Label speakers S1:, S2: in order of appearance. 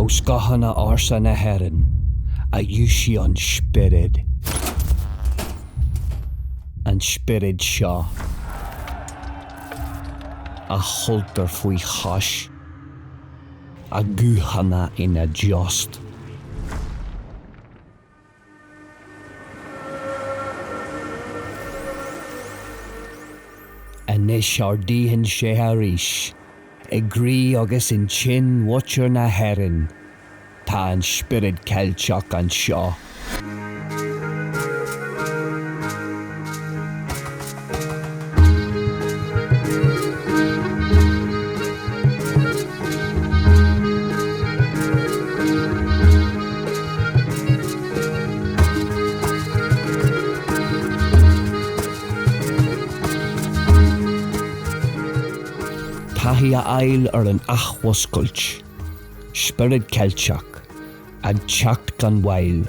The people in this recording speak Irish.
S1: Ó scáthanna ársa na hÉireann a dhúisigh an spiorad, an spiorad seo, a chultúr faoi chois, a guthanna ina dtost. Anois ardaíonn sé arís i gcroí agus intinn mhuintir na hÉireann, tá an spiorad Ceilteach anseo. Taithí a fháil ar an athmhúscailt, spiorad Ceilteach, ag teacht gan mhoill.